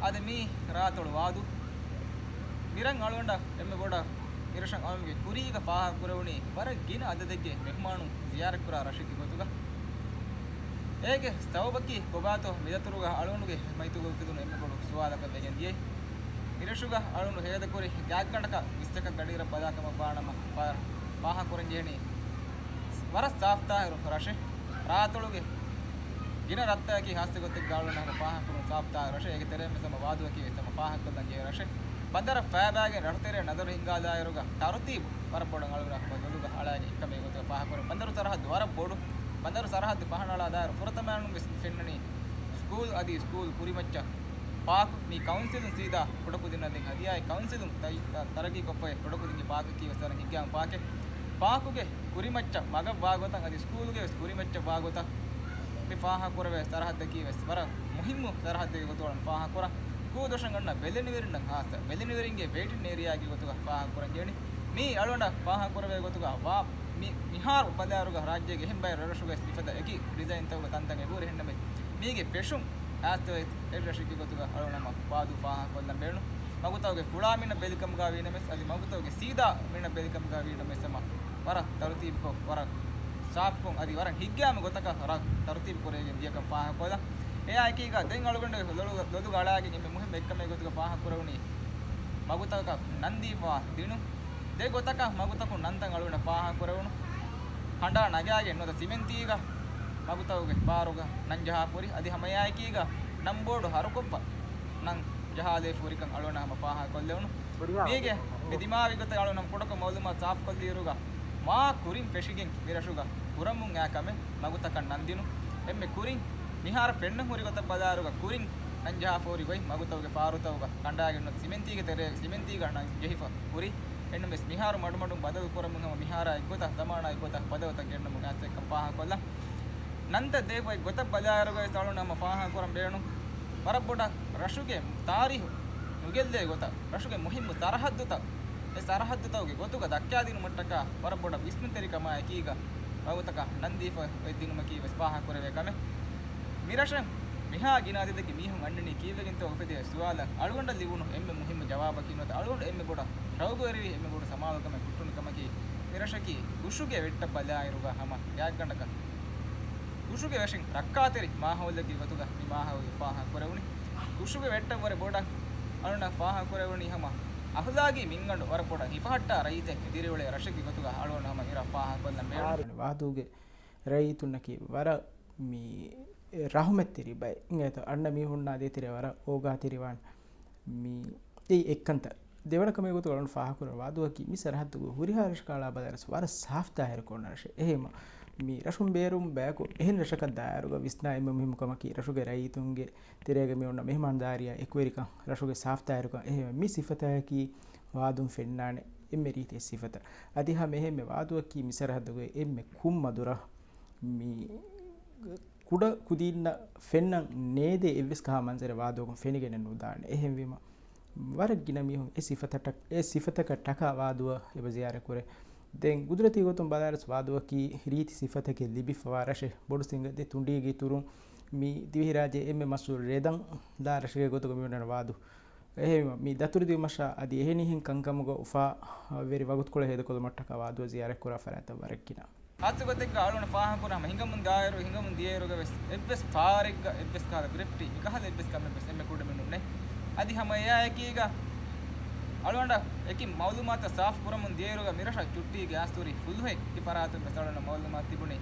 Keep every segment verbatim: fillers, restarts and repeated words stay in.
އާދެ، މީ ރާތޮޅު ވާދޫ. މިރަށް އަޅުގަނޑަށް އެންމެ ބޮޑަށް މިރަށަށް އައުމުގެ ކުރީގަ ފާހަގަކުރެވުނީ ވަރަށް ގިނަ އަދަދެއްގެ މެހުމާނުން ޒިޔާރަތްކުރާ ރަށެއްގެ ގޮތުގަ. އޭގެ ސަބަބަކީ ކޮބާތޯ މިދަތުރުގަ އަޅުގަނޑުގެ މައިތުގަ އުފެދުނު އެންމެ ބޮޑު ސުވާލަކަށް ވެގެން ދިޔައީ. މިރަށުގަ އަޅުގަނޑު ހޭދަކުރި ގާތްގަނޑަކަށް ވިއްސަކަށް ގަޑިއިރަށް ބަލާކަމަށްވާނަމަ، ފާ-، ފާހަގަކުރަންޖެހެނީ ވަރަށް ސާފްތާހިރު ރަށެއް. ރާތޮޅުގެ ގިނަ ރަށްތަކަކީ ހާއްސަ ގޮތެއްގަ އަޅުގަނޑު ހަމަ ފާހަގަކުރުން ސާފްތާހިރު ރަށެއް. އޭގެ ތެރެއިން ވެސް ހަމަ ވާދުއަކީ ވެސް ހަމަ ފާހަގަކޮށްލަން ޖެހޭ ރަށެއް. ބަނދަރަށް ފައިބާގެން ރަށުތެރެއަށް ނަޒަރު ހިންގާލާއިރުގަ ތަރުތީބު ވަރަށް ބޮޑަށް އަޅުގަނޑު ހަމަ ލޮލުގަ އަޅާގެން އެކަމެއް ގޮތުގަ ފާހަގަކުރަން. ބަނދަރު ސަރަހައްދު ވަރަށް ބޮޑު. ބަނދަރު ސަރަހައްދު ފަހަނައަޅާ ދާއިރު ފުރަތަމައިން ވެސް ފެންނަނީ ސްކޫލް އަދި ސްކޫލް ކުރިމައްޗަށް ޕާކު. މީ ކައުންސިލުން ސީދާ ކުޑަކުދިންނަށް ދިން ހަދިޔާއެއް. ކައުންސިލުން ތައް-، ތަ-، ތަރައްގީކޮށްފައި ކުޑަކުދިންގެ ޕާކަކީ ވެސް ވަރަށް ހިތްގައިމު ޕާކެއް. ޕާކުގެ ކުރިމައްޗަށް މަގަށް ވާގޮތަށް އަދި ސްކޫލުގެ ވެސް ކުރިމައްޗަށް ވާގޮތަށް މި ފާހަގަކުރެވޭ ސަރަހައްދަކީ ވެސް ވަރަށް މުހިއްމު ސަރަހައްދެއްގެ ގޮތުގަ ފާހަގަކުރަން. ސްކޫލް ދޮށަށް އަންނަ ބެލެނިވެރިންނަށް ހާއްސަ ބެލެނިވެރިންގެ ވެއިޓިން އޭރިއާގެ ގޮތުގަ ފާހަގަކުރަން ޖެހެނީ. މީ އަޅުގަނޑަށް ފާހަގަކުރެވޭ ގޮތުގަ ވާ މި-، މިހާރު ބަލާއިރުގަ ރާއްޖޭގެ އެހެން ބައެއް ރަށްރަށުގައި މިފަދަ އެކި ޑިޒައިންތަކުގެ ތަންތަން އެބަހުރި. އެހެންނަމަވެސް މީގެ ފެށުން އާސްތެވެ އެއްރަށެއްގެ ގޮތުގަ އަޅުގަނޑު ހަމަ ވާދޫ ފާހަގަކޮށްލަން ބޭނުން. މަގުތަކުގެ ފުޅާ މިނަ ބެލިކަމުގަ ވީނަމަވެސް، އަދި މަގުތަކުގެ ސީދާ މިނަ ބެލިކަމުގަ ވީނަމަވެސް ހަމަ ވަރަށް ތަރުތީބުކޮށް، ވަރަށް ސާފުކޮށް، އަދި ވަރަށް ހިތްގައިމު ގޮތަކަށް ރަށް ތަރުތީބު ކުރެވިގެން ދިޔަކަން ފާހަގަކޮށްލަން. އެއާ އެކީގަ ދެން އަޅުގަނޑު ލޮލު-، ލޮލުގަ އަޅާގެން އެންމެ މުހިއްމު އެއްކަމެއް ގޮތުގަ ފާހަގަކުރެވުނީ މަގުތަކަށް ނަންދީފަ ދިނުން. ދެ ގޮތަކަށް މަގުތަކުން ނަންތައް އަޅުގަނޑަށް ފާހަގަކުރެވުނު. ކަނޑާ ނަގާގެން ނުވަތަ ސިމެންތީގަ މަގުތަކުގެ ފާރުގަ ނަން ޖަހާފަ ހުރި. އަދި ހަމައެއާއެކީގަ ނަން ބޯޑު ހަރުކޮށްފަ ނަން ޖަހާލައިފަ ހުރިކަން އަޅުގަނޑަށް ހަމަ ފާހަގަކޮށްލެވުނު. މީގެ މި ދިމާވި ގޮތަށް އަޅުގަނޑު ކުޑަކޮށް މައުލޫމާތު ސާފުކޮށްލިއިރުގަ މާ ކުރިން ފެށިގެން މިރަށުގަ ކުރަމުން އައި ކަމެއް މަގުތަކަށް ނަން ދިނުން. އެންމެ ކުރިން މިހާރު ފެންނަން ހުރި ގޮތަށް ބަލާއިރުގަ ކުރިން ނަން ޖަހާފަ ހުރި ގޮތް މަގުތަކުގެ ފާރުތަކުގަ ކަނޑާގެން ނުވަތަ ސިމެންތީގެ ތެރޭ ސިމެންތީގަ ނަން ޖެހިފަ ހުރި. އެންނަމަވެސް މިހާރު މަޑުމަޑުން ބަދަލު ކުރަމުން ހަމަ މިހާރާ އެއްގޮތަށް ޒަމާނާ އެއްގޮތަށް ބަދަލުތައް ގެންނަމުން އައިސް އެކަން ފާހަގަކޮށްލަން. ނަންތައް ދޭފަ އެއްގޮތަށް ބަލާއިރުގަ ވެސް އަޅުގަނޑު ހަމަ ފާހަގަކުރަން ބޭނުން. ވަރަށް ބޮޑަށް ރަށުގެ ތާރީހު ނުގެއްލޭ ގޮތަށް، ރަށުގެ މުހިއްމު ސަރަހައްދުތައް، އެ ސަރަހައްދުތަކުގެ ގޮތުގަ ދައްކާދިނުމަށްޓަކާ ވަރަށް ބޮޑަށް ވިސްނުންތެރިކަމާ އެކީގަ މަގުތަކަށް ނަންދީފަ އޮތްދިނުމަކީ ވެސް ފާހަގަކުރެވޭ ކަމެއް. މިރަށަށް މިހާ ގިނަ އަދަދެއްގެ މީހުން އަންނަނީ ކީއްވެގެންތޯ އުފެދޭ ސުވާލަށް އަޅުގަނޑަށް ލިބުނު އެންމެ މުހިއްމު ޖަވާބަކީ ނުވަތަ އަޅުގަނޑު އެންމެ ބޮޑަށް ޝައުގުވެރިވި އެންމެ ބޮޑު ސަމާލުކަމެއް ހުއްޓުނު ކަމަކީ، މިރަށަކީ ކުށުގެ ވެއްޓަށް ބަލާއިރުގަ ހަމަ ގާތްގަނޑަކަށް ކުށުގެ ވެށިން ރައްކާތެރި މާހައުލެއްގެ ގޮތުގަ މި މާހައުލު ފާހަގަކުރެވުނީ. ކުށުގެ ވެއްޓަށް ވުރެ ބޮޑަށް އަޅުނަށް ފާހަގަކުރެވުނީ ހަމަ އަހުލާގީ މިންގަނޑު ވަރަށް ބޮޑަށް ހިފަހައްޓާ ރައްޔިތެއް ދިރިއުޅޭ ރަށެއްގެ ގޮތުގަ އަޅުގަނޑު ހަމަ މިރަށް ފާހަގަކޮށްލަން ބޭނުން. ވާދޫގެ ރައްޔިތުންނަކީ ވަރަށް މި ރަހުމަތްތެރި ބައެއް. އިނގޭތޯ އަންނަ މީހުންނާ ދޭތެރޭ ވަރަށް އޯގާތެރިވާން. މި އެއީ އެއްކަންތައް. ދެވަނަ ކަމެއް ގޮތުގަ އަޅުން ފާހަގަކުރަން ވާދުއަކީ މި ސަރަހައްދުގެ ހުރިހާ ރަށަކާ އަޅާ ބަލާއިރުސް ވަރަށް ސާފްތާހިރު ކޮން ރަށެއް. އެހެމަ މި ރަށުން ބޭރުން ބަޔަކު އެހެން ރަށަކަށް ދާއިރުގަ ވިސްނާ އެންމެ މުހިއްމު ކަމަކީ ރަށުގެ ރައްޔިތުންގެ ތެރޭގަ މި އޮންނަ މެހެމާންދާރީއާ އެކުވެރިކަން، ރަށުގެ ސާފްތާހިރުކަން. އެހެމަ މި ސިފަތަކަކީ ވާދުން ފެންނާނެ އެންމެ ރީތި ސިފަތައް. އަދި ހަމަ އެހެންމެ ވާދުއަކީ މި ސަރަހައްދުގެ އެންމެ ކުންމަ ދުރަށް މި ކުޑަ ކުދީންނަށް ފެންނަން ނޭދޭ އެއްވެސް ކަހަލަ މަންޒަރެއް ވާދުއަކުން ފެނިގެނެއް ނުދާނެ. އެހެންވީމަ، ވަރަށް ގިނަ މީހުން އެ ސިފަތަކަށް، އެ ސިފަތަކަށް ޓަކާ ވާދުއަށް އެބަ ޒިޔާރަތް ކުރޭ. ދެން ގުދުރަތީ ގޮތުން ބަލާއިރުސް ވާދުއަކީ ރީތި ސިފަތަކެއް ލިބިފަވާ ރަށެއް. ބޮޑު ސިނގަ ދެ ތުނޑީގެ އިތުރުން މި ދިވެހިރާއްޖެ އެންމެ މަޝްހޫރު ރެދަން ދާ ރަށެއްގެ ގޮތުގަ މި އޮންނަ ވާދު. އެހެންވީމަ، މި ދަތުރުދިގު މަށާ އަދި އެހެނިހެން ކަންކަމުގަ އުފާވެރި ވަގުތުކޮޅެއް ހޭދަކޮށްލުމަށްޓަކާ ވާދުއަށް ޒިޔާރަތްކުރާ ފަރާތްތައް ވަރަށް ގިނަ. ހާއްސަ ގޮތެއްގަ އަޅުގަނޑަށް ފާހަގަކުރާ ހަމަ ހިނގަމުން ދާއިރު، ހިނގަމުން ދިޔައިރުގަ ވެސް އެއްވެސް ފާރެއްގަ އެއްވެސް ކަހަލަ ގްރެފިޓީ މިކަހަލަ އެއްވެސް ކަމެއް ވެސް އެންމެ ކުޑަމިނުން ނެތް. އަދި ހަމަ އެއާއެކީގަ އަޅުގަނޑަށް އެކި މައުލޫމާތު ސާފު ކުރަމުން ދިޔައިރުގަ މިރަށަށް ޗުއްޓީގެ އާސްތޫރީ ފުލުހެއް އެ ފަރާތުން ވެސް އަޅުގަނޑަށް މައުލޫމާތު ތިބުނީ.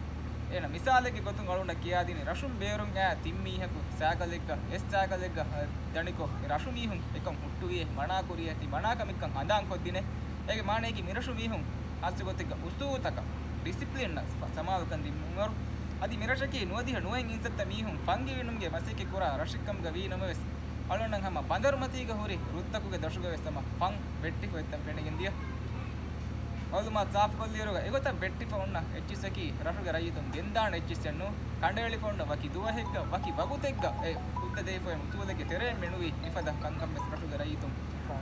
އޭނަ މިސާލެއްގެ ގޮތުން އަޅުގަނޑަށް ކިޔާދިނީ ރަށުން ބޭރުން އައި ތިން މީހަކު ސައިކަލެއްގަ އެއް ސައިކަލެއްގަ ދަނޑިކޮށް މި ރަށު މީހުން އެކަން ހުއްޓުވިޔޭ މަނާކުރިޔޭ ތި މަނާކަމެއްކަން ހަނދާންކޮށްދިނޭ. އޭގެ މާނަޔަކީ މިރަށު މީހުން ހާއްސަ ގޮތެއްގަ އުސޫލުތަކަށް ޑިސިޕްލިންއަށް ސަ-، ސަމާލުކަން ދިނުމަށް. އަދި މިރަށަކީ ނުވަދިހަ ނުވައެއް އިންސައްތަ މީހުން ފަންގިވިނުމުގެ މަސައްކަތް ކުރާ ރަށެއްކަމުގަ ވީ ނަމަވެސް، އަޅުގަނޑަށް ހަމަ ބަނދަރުމަތީގަ ހުރި ރުއްތަކުގެ ދަށުގަ ވެސް ހަމަ ފަން ވެއްޓިފަ އޮތްތަން ފެނިގެން ދިޔަ. މައުލޫމާތު ސާފުކޮށްލިއިރުގަ އެގޮތަށް ވެއްޓިފަ އޮންނަ އެއްޗިއްސަކީ ރަށުގެ ރައްޔިތުން ގެންދާނެ އެއްޗިއްސެއް ނޫން. ކަނޑައެޅިފަ އޮންނަ ވަކި ދުވަހެއްގަ، ވަކި ވަގުތެއްގަ އެ ހުއްދަ ދެވިފައި އުސޫލެއްގެ ތެރެއިން މެނުވީ މިފަދަ ކަންކަން ވެސް ރަށުގެ ރައްޔިތުން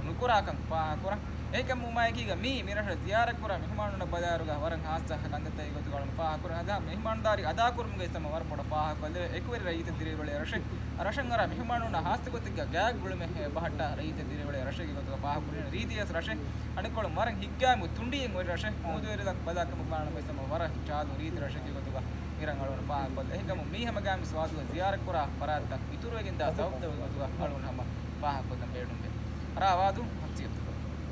ނުކުރާކަން ފާހަގަކުރަން. އެކަމުމާއެކީގަ މީ މިރަށަށް ޒިޔާރަތްކުރާ މިހުމާނުންނަށް ބަލާއިރުގަ ވަރަށް ހާއްސަ ކަންތައްތައް އެގޮތުގަ އަޅުން ފާހަގަކުރަން. އަދާ މެހުމާންދާރީ އަދާކުރުމުގައި ސަމަ ވަރަށް ބޮޑަށް ފާހަގަކޮށްލެވޭ. އެކުވެރި ރައްޔިތެއް ދިރިއުޅޭ ރަށެއް، ރަށަށް އަރާ މިހުމާނުންނަށް ހާއްސަގޮތެއްގަ ގާތް ގުޅުމެއް ބަހައްޓާ ރައްޔިތެއް ދިރިއުޅޭ ރަށެއްގެ ގޮތުގަ ފާހަގަކުރި ރީތިވެސް ރަށެއް. އަނެއްކޮޅުން ވަރަށް ހިތްގައިމު ތުނޑިއެއް އޮތް ރަށެއް. މޫދުވެރިލަކު ބަލާކަމުގަ ވާނަމަވެސް ސަމަ ވަރަށް ޗާދު ރީތި ރަށެއްގެ ގޮތުގަ މިރަށް އަޅުން ފާހަގަކޮށްލެވޭ. އެހެންކަމުން މީ ހަމަ ގާތް މިސް ވާދުގަ ޒިޔާރަތްކުރާ ފަރާތްތައް އިތުރުވެގެންދާ ސަބަބުތަކުގެ ގޮތުގަ އަޅުން ހަމަ ފާހަގަކޮށްލަން ބޭނުންވޭ. ރާ ވާދު ހަފްސިޔަތު.